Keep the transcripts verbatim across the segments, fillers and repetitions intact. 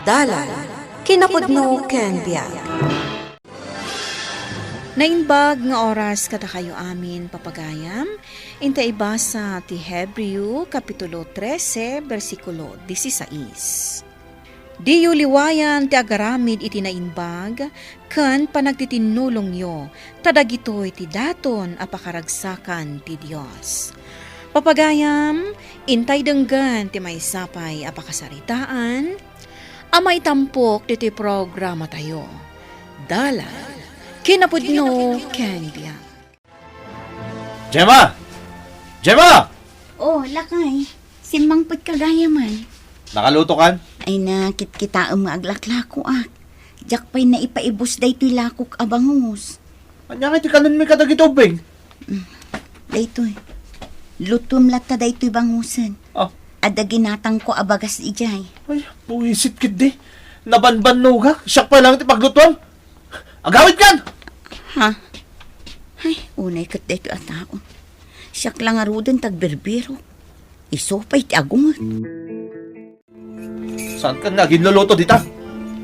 Dalan, kinapudno ken biag. Naimbag nga oras kadakayo amin, papagayam, inta ibasa ti Hebreo, Kapitulo trese, bersikulo dieciséis. Diyo liwayan ti agaramid iti naimbag ken panagtitinnulongyo, ta dagitoy ti daton a pakaragsakan ti Dios. Papagayam, intay denggen ti maysa pay a pakasaritaan a maitampok ditoy programatayo. Dalan, kinapudno ken biag. Gemma! Gemma! Oh, lakay. Simmangpetka gayam. Nakalutokan? Ay, nakitkitaem nga aglaklakoak. Diak pay naipaibus daytoy lakok a bangus. Ania nga iti kanenmi kadagiti ubbing? Mm. Daytoy. Lutuem latta daytoy bangusen. Ah. Adda ginatangko a bagas idiay. Ay, buisit ketdi. Nabanbannogak. Siak pay laeng ti paglutuem. Agawidkan! Ha? Ay, unay ket daytoy a tao. Siak la ngaruden ti agbirbirok. Isu pay ti agunget. Saankan nga aginluluto dita?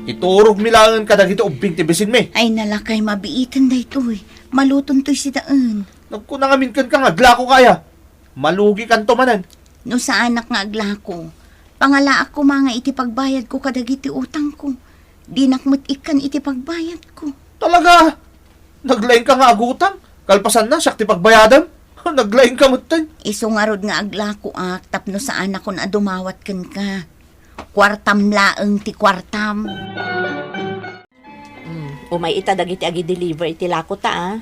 Iturogmi laeng kadagiti ubbing ti bisinmi. Ay, nalakay, mabiiten daytoy. Malutontoy sidaen. Nagkuna ngamin kenka nga aglakoka aya. Malugikanto manen. No saanak nga aglako, pangalaak koma nga iti pagbayadko kadagiti utangko. Dinak met ikkan iti pagbayadko. Talaga? Naglaingka nga agutang? Kalpasanna, siak ti pagbayadem? Naglaingka metten. Isu ngarud nga aglakoak tapno saanakon a dumawat kenka. Kuartam laeng ti kuartam. Mm, umay ita dagiti agi-deliver iti lakota, a.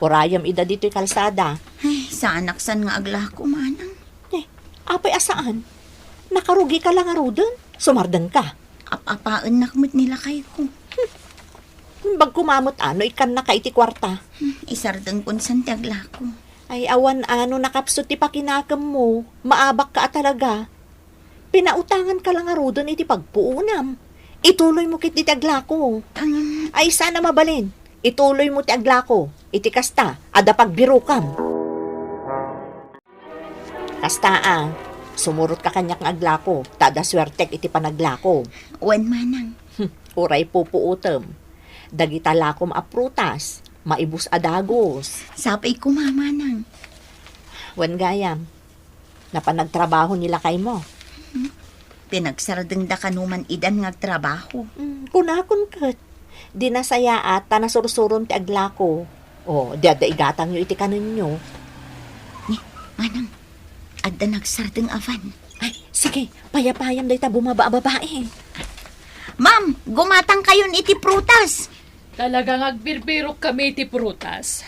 Urayem ida ditoy kalsada. Ay, saanak san nga aglako, manang. Eh, apay a saan? Nakarugika la ngaruden? Sumardengka. Ap-apaennak met ni lakayko. Hmm. Imbag koma met a no ikkannaka iti kuarta. Hmm, isardengkon san ti aglako. Ay, awan a no nakapsut ti pakinakemmo. Maabakka a talaga. Pinautanganka la ngaruden iti pagpuonam. Ituloymo ketdi ti aglako. Ay, saan a mabalin. Ituloymo ti aglako. Iti kasta, adda pagbirokam. Kasta a, sumurotka kaniak nga aglako, ta adda suertek iti panaglako. Wen, manang. Hmm, uray pupuotem. Dagita lakom a prutas, maibus a dagus. Sapay koma, manang. Wen gayam. Napan nagtrabaho ni lakaymo? Hmm. Pinagsardengda kano man idan nga agtrabaho. Hmm, kunakon ket, di nasayaat ta nasursurom ti aglako. O, di adda igatangyo iti kanenyo. Ni, manang, adda nagsardeng a van. Ay, sige, payapayam dayta bumaba a babai. Ma'am, gumatangkayon iti prutas. Talagang agbirbirok kami iti prutas.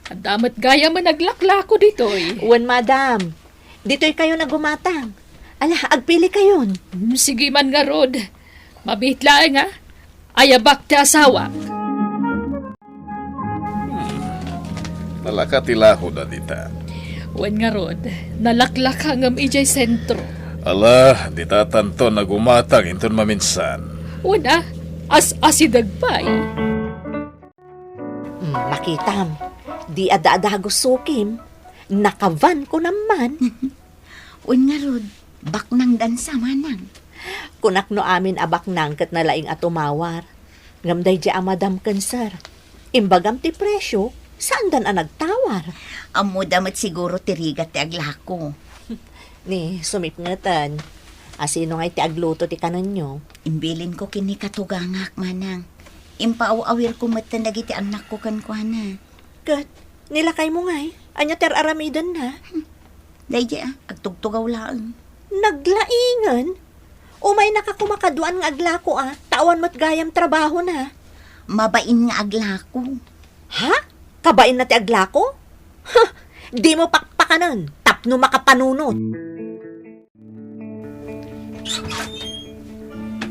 Adda met gayam a naglaklako ditoy. Wen, madam. Ditoykayon a gumatang. Ala, agpilikayon. Hmm, sige man ngarud. Mabiit laeng, a. Ayabak ti asawak. Hmm. Nalaka ti lakoda dita. Wen ngarud, nalaklaka ngem idiay sentro. Ala, dita tanto a gumatang inton maminsan. Wen a, as-asideg pay. Hmm, makitam, di adda a dagus sukim, nakavan kunam man. Wen ngarud, baknangdan sa, manang. Kunak no amin a baknang ket nalaing a tumawar. Ngem daydiay a madam ken sir, imbagam ti presio, saandan a nagtawar. Ammoda met siguro ti rigat ti aglako. Ni, sumipngeten. Asino ngay ti agluto ti kanenyo? Imbilinko ken ni katugangak, manang. Impaaw-awirko metten dagiti annakko kenkuana. Ket, ni lakaymo ngay, ania ti ar-aramidenna? Hmm. Daydiay, a, agtugtugaw laeng. Naglaingen? Umaynaka koma kaduan nga aglako, a, ta awan met gayam trabahona. Mabain nga aglako. Ha? Kabainna ti aglako? Huh! Dimo pakpakanen tapno makapanunot.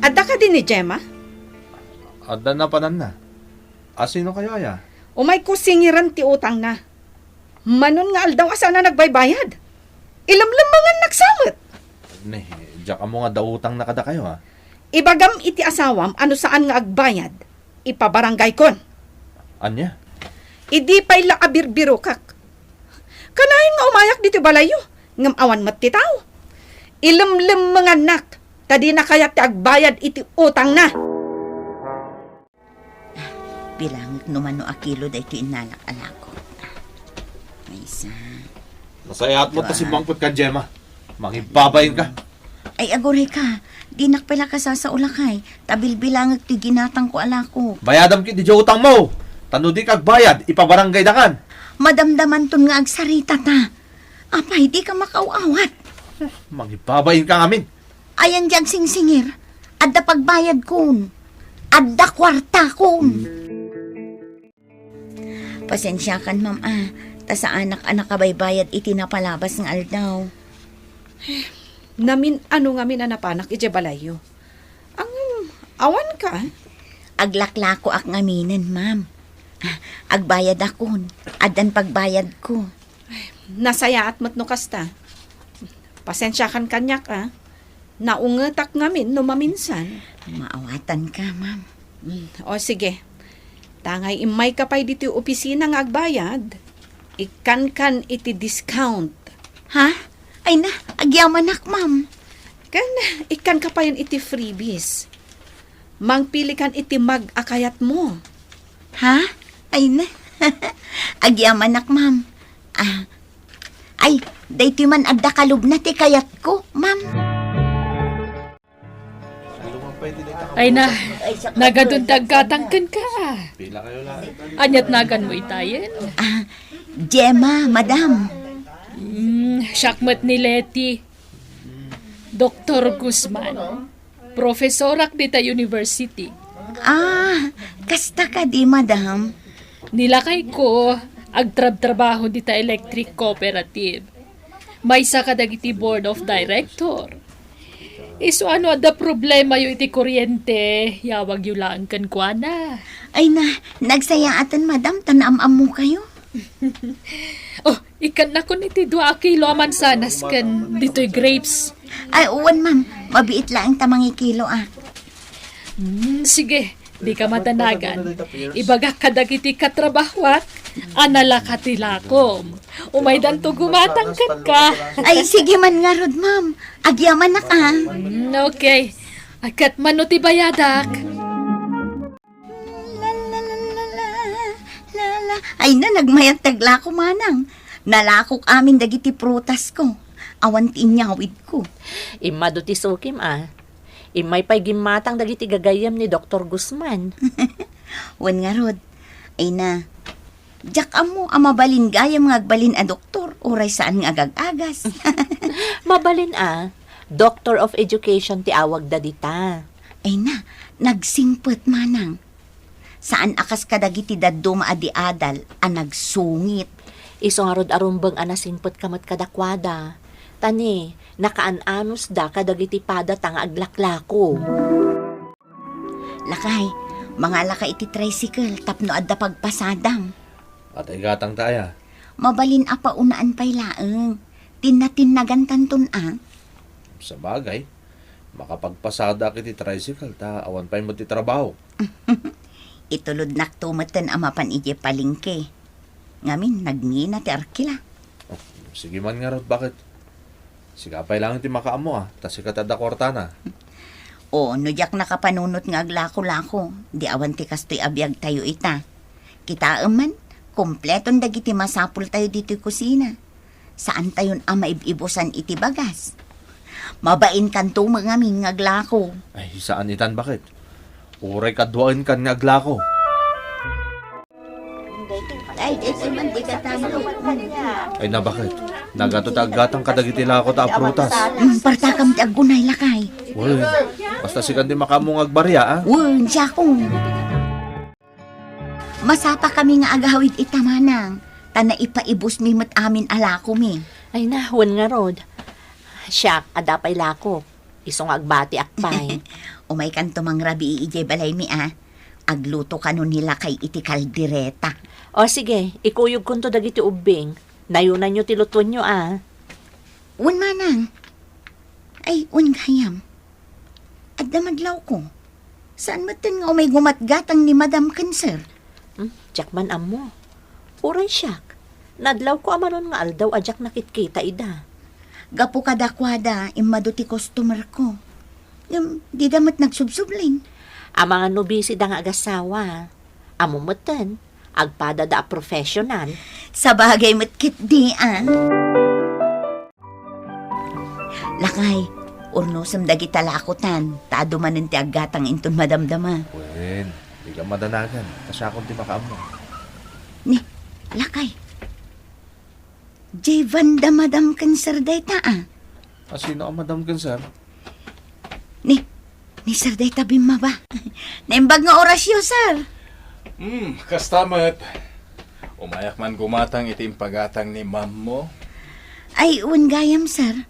Adda kadi ni Gemma? Adda napananna. Asino kayo aya? Umayko singiren ti utangna. Manon nga aldaw a saan a nagbaybayad. Ilemlemmengannak sa met. Ni, diak ammo nga adda utangna kadakayo, a. Ibagam iti asawam a no saan nga agbayad, ipabaranggaykon. Ania? Idi pay la a birbirokak. Kanayon nga umayak ditoy balayyo, ngem awan met ti tao. Ilemlemmengannak. Ta dina kayat ti agbayad iti utangna. Bilangek no mano a kilo daytoy innalak a lako. Maysa. Nasayaat mo ta Dua. Simmangpet ka, Gemma. Mangibabain ka. Ay, aguray ka. Dinak pay la kasasao, lakay. Ta bilbilangek ti ginatangko a lako. Bayadam ket diay utang mo. Ta no di ka agbayad, ipabarangay da kan. Madamdamanton nga agsarita ta. Apay, di ka makaw-awat. Mangibabain ka ngamin. Ayan di agsingsingir. Adda pagbayadkon. Adda kuartakon. Pasensiakan, ma'am, a, ta saanak a nakabaybayad iti napalabas nga aldaw. Namin-ano ngamin a napanak idiay balayyo. Ang awan ka? Aglaklakoak ngaminen, ma'am. Ah, agbayadakon. Addan pagbayadko. Nasayaat met no kasta. Pasensiakan kaniak, a. Naungetak ngamin no maminsan. Maawatan ka, ma'am. Mm, o sige. Tangay immay ka pay ditoy opisina nga agbayad, ikkankan iti discount. Ha? Ay na, agyamanak, ma'am. Ken ikkan ka payen iti freebies. Mangpili kan iti mag a kayat mo. Ha? Ay na. Agyamanak, ma'am. Ah, ay, daytoy man adda kalubna ti kayatko, ma'am. Ay na, nagadun ti aggatang kenka. Aniat naganmo itayen? Ah, Gemma, madam. Mm, siak met ni Leti. Doktor Guzman. Profesorak dita university. Ah, kasta kadi, madam? Ni lakayko, agtrabtrabaho dita electric cooperative. Maysa kadagiti board of director. Isu a no adda problemayo iti kuryente, yawagyo laeng kenkuana. Ay na, nagsayaaten, madam, ta naam-ammokayo. Oh, ikkannakon iti dua a kilo a mansanas ken ditoy grapes. Ay, wen, ma'am. Mabiit laeng ta mangikilo, a. Hmm, sige, dika madanagan. Ibagak kadagiti katrabahoak a nalaka ti lakom. Umaydanto gumatang kenka. Ay, sige man ngarud, ma'am. Agyamanak, a. Hmm, okay. Ket mano ti bayadak? La, la, la, la, la, la, la. Ay na, nagmayat ti aglako, manang. Nalakok amin dagiti prutasko. Awan ti inyawidko. Immadu ti sukim, a. Immay pay gimmatang dagiti gagayyem ni Doktor Guzman. Wen ngarud. Ay na, diak ammo a mabalin gayam nga agbalin a doktor, uray saan nga agag-agas. Mabalin, a. Doctor of Education ti awagda dita. Ay na, nagsingpet manang. Saan a kas kadagiti dadduma a di adal a nagsungit. Isu ngarud a rumbeng a nasingpetka met kadakuada. Ta ni, nakaan-anusda kadagiti padata nga aglaklako. Lakay, mangalaka iti tricycle tapno adda pagpasadam. Atay gatang ta aya? Mabalin a paunaan pay laeng. Tinnatinnagantanton a. Sabagay, makapagpasadak iti tricycle ta awan pay met ti trabaho. Itulodnakto metten a mapan idiay palengke. Ngamin, nagngina ti arkila. Oh, sige man ngarud, baket? Sika pay laeng ti makaammo, a, ta sika ti adda kuartana. O, no diak nakapanunot nga aglako-lako, di awan ti kastoy a biagtayo ita. Kitaem man, kompleton dagiti masapultayo ditoy kusina. Saantayon a maib-ibusan iti bagas. Mabainkanto met ngamin nga aglako. Ay, saan itan, baket? Uray kaduaenkan nga aglako. Ay, di man, di ka tanto. Ay na, baket? Nagato ti aggatang kadagiti lako ta a prutas. Mm, partakam ti aggunay, lakay. Wen, basta sikan ti makaammo nga agbaria, a? Wen, siakon. Masapakami nga agawid ita, manang, ta naipaibusmi met amin a lakomi. Ay na, wen ngarud. Siak, adda pay lako. Isu nga agbatiak pay. Umaykanto mangrabii idiay balaymi, a. Agluto kano ni lakay iti kaldereta. O sige, ikuyogkonto dagiti ubbing. Nayunanyo ti lutuenyo, a. Wen manang. Ay, wen gayam. Adda madlawko. Saan metten nga umay gumatgatang ni Madam ken Sir? Hmm, diak man ammo. Uray siak, nadlawko a manon nga aldaw a diak nakitkita ida. Gapu kadakuada, immadu ti customer ko. Ngem, dida met nagsubsubling. Amangan no busy da nga agasawa. Ammo metten, agpadada a professional. Sabagay met ketdi, a. Lakay, urnosem dagita lakotan, ta adu manen ti aggatang inton madamdama. Wen, diak madanagan, ta siakon ti makaammo. Ni, lakay. Jay Vanda madam ken sir dayta, a. A, sino a madam ken sir? Ni, ni sir dayta bimmaba. Naimbag nga orasyo, sir. Hmm, kasta met. Umayak man gumatang iti impagatang ni mammo. Ay, wen gayam, sir.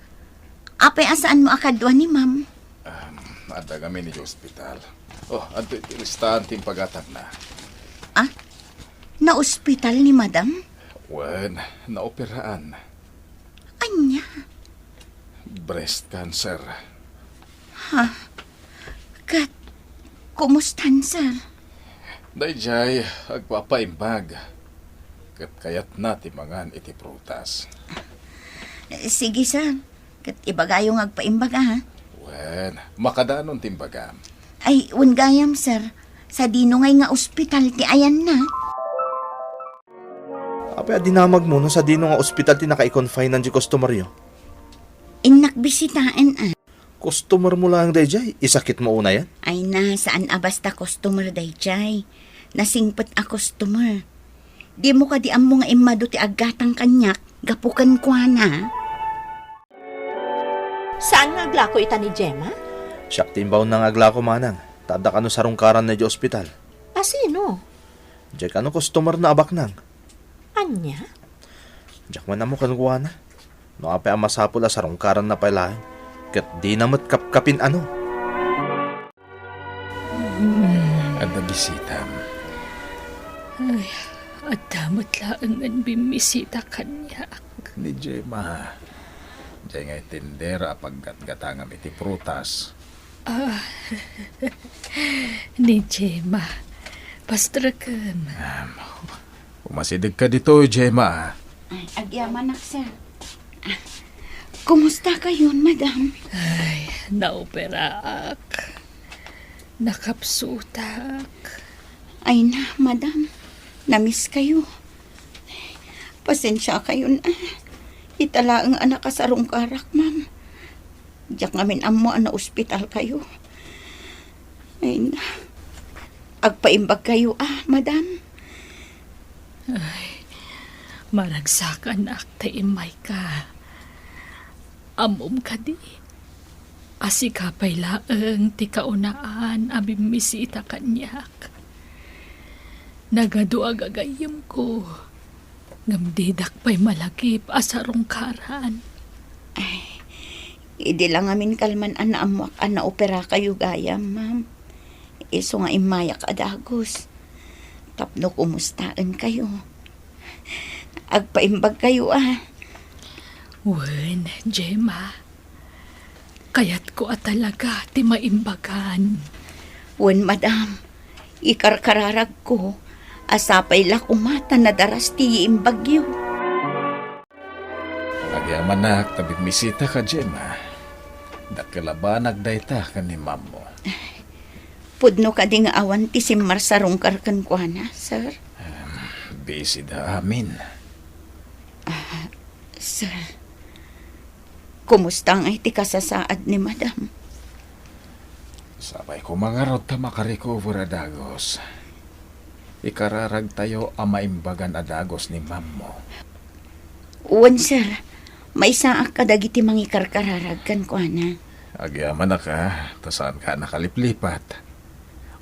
Apay a saanmo a kadua ni ma'am? Um, adda ngamin iti ospital. Oh, adda iti listaan ti impagatangna. Ah? Naospital ni madam? Wen, naoperaan. Ania? Breast cancer. Ha? Ket, kumustan, sir? Daydiay, agpapaimbag. Ket kayatna ti mangan iti prutas. Sige, sir. Ket ibagayo nga agpaimbag, a. Wen, makadanon ti imbagam. Ay, wen gayam, sir. Sadino ngay nga ospital ti ayanna? Apay a dinamagmo no sadino nga ospital ti naka-confine-an ti customeryo? Innak bisitaen, a. Customermo laeng daydiay, isakitmo unayen? Ay na, saan a basta customer daydiay. Nasingpet a customer. Dimo kadi ammo nga immadu ti aggatang kaniak gapu kenkuana? Saan nga aglako ita ni Gemma? Siak ti imbaonna nga aglako, manang. Ta adda kano sarungkaranna idiay ospital. A sino? Diay kano customerna a baknang. Ania? Diak man ammo kenkuana. No apay a masapul a sarungkaranna pay laeng, ket dina met kapkapin-ano. Adda bisitam. Ay, adda met laengen bimmisita kaniak. Ni Gemma. Diay nga itender a paggatgatangam iti prutas. Ah, ni Gemma. Pastreken. Um, umasidegka ditoy, Gemma. Ay, agyamanak, sir. Ah, kumusta kayon, madam? Ay, naoperaak. Nakapsutak. Ay na, madam. Namiss kayo. Pasensia kayon, a. Ita laeng a nakasarungkarak, ma'am. Diak ngamin ammo a naospital kayo. Ay na. Agpaimbag kayo, a, madam. Ay, maragsakan, a, ta immayka. Ammom kadi a sika pay laeng ti kaunaan a bimmisita kaniak. Nagadu a gagayyemko, ngem didak pay malagip a sarungkaran. Ay, idi la ngamin kalman a naammoak a naoperakayo gayam, ma'am. Isu nga immayak a dagus. Tapno kumustaen kayo. Agpaimbag kayo, a. Wen, Gemma. Kayatko a talaga ti maimbagan. Wen, madam. Ikarkararagko a sapay la koma ta nadaras ti iimbagyo. Agyamanak ta bimmisitaka, Gemma. Dakkel a banag dayta ken ni mammo. Pudno kadi nga awan ti simmarsarungkar kenkuana, sir? Em, busy da amin. Ah, sir, kumusta ngay ti kasasaad ni madam? Sapay koma ngarud ta makarecover a dagus. Ikararagtayo a maimbagan a dagus ni mammo. Wen, sir. Maysaak kadagiti mangikarkararag kenkuana. Agyamanak, a, ta saanka a nakaliplipat.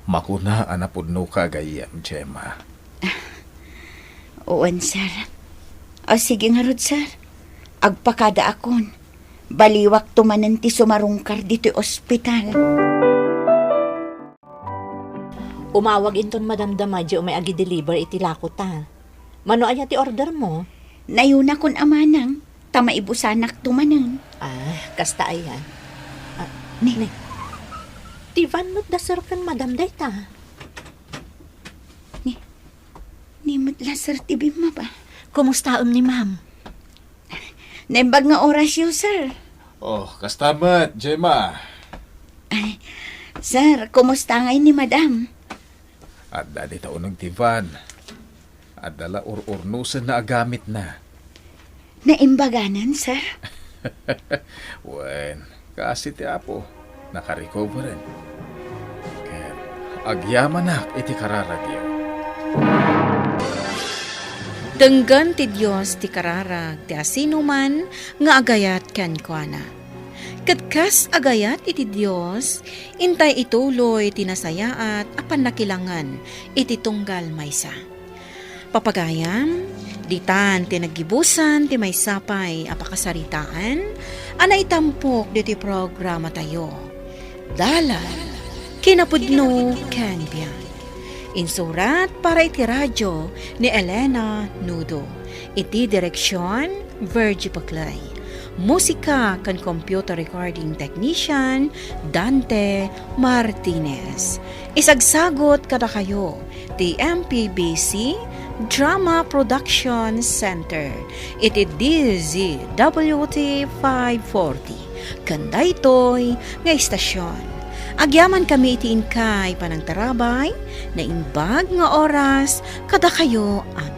Makuna a napudnoka a gayyem, Gemma. Wen, sir. O, sige ngarud, sir. Agpakadaakon. Baliwakto manen ti sumarungkar ditoy ospital. Umawag inton madamdama diay umay agi-deliver iti lakota. Mano aya ti ordermo? Nayunakon a manang, ta maibusanakto manen. Ah, kasta aya. Ah, ni, ni. Ti van met da sir ken madam dayta. Ni, ni met la sir ti bimmaba. Kumustaem ni ma'am? Naimbag nga orasyo, sir. Oh, kasta met, Gemma. Ay, Sir, kumusta ngay ni Madam? Adda dita uneg ti van. Adda la ur-urnosen nga agamitna. Naimbaganan, sir? Wen, kaasi ti Apo, nakarecoveren. Ket agyamanak iti kararagyo. Denggen ti Dios ti kararag ti asinoman nga agayat kenkuana. Ket kas agayat iti Dios, intay ituloy ti nasayaat a pannakilangen iti tunggal maysa. Papagayam, ditan ti naggibusan ti maysa pay a pakasaritaan a naitampok ditoy programatayo. Dalan, kinapudno ken biag. Insurat para iti radyo ni Elena Nudo. Iti direksion, Virgie Paclay. Musika ken computer recording technician, Dante Martinez. Isagsagot kadakayo ti M P B C Drama Production Center iti D Z W T five forty ken daytoy nga istasion. Agyamankami iti inkay panangtarabay, naimbag nga oras kadakayo amin.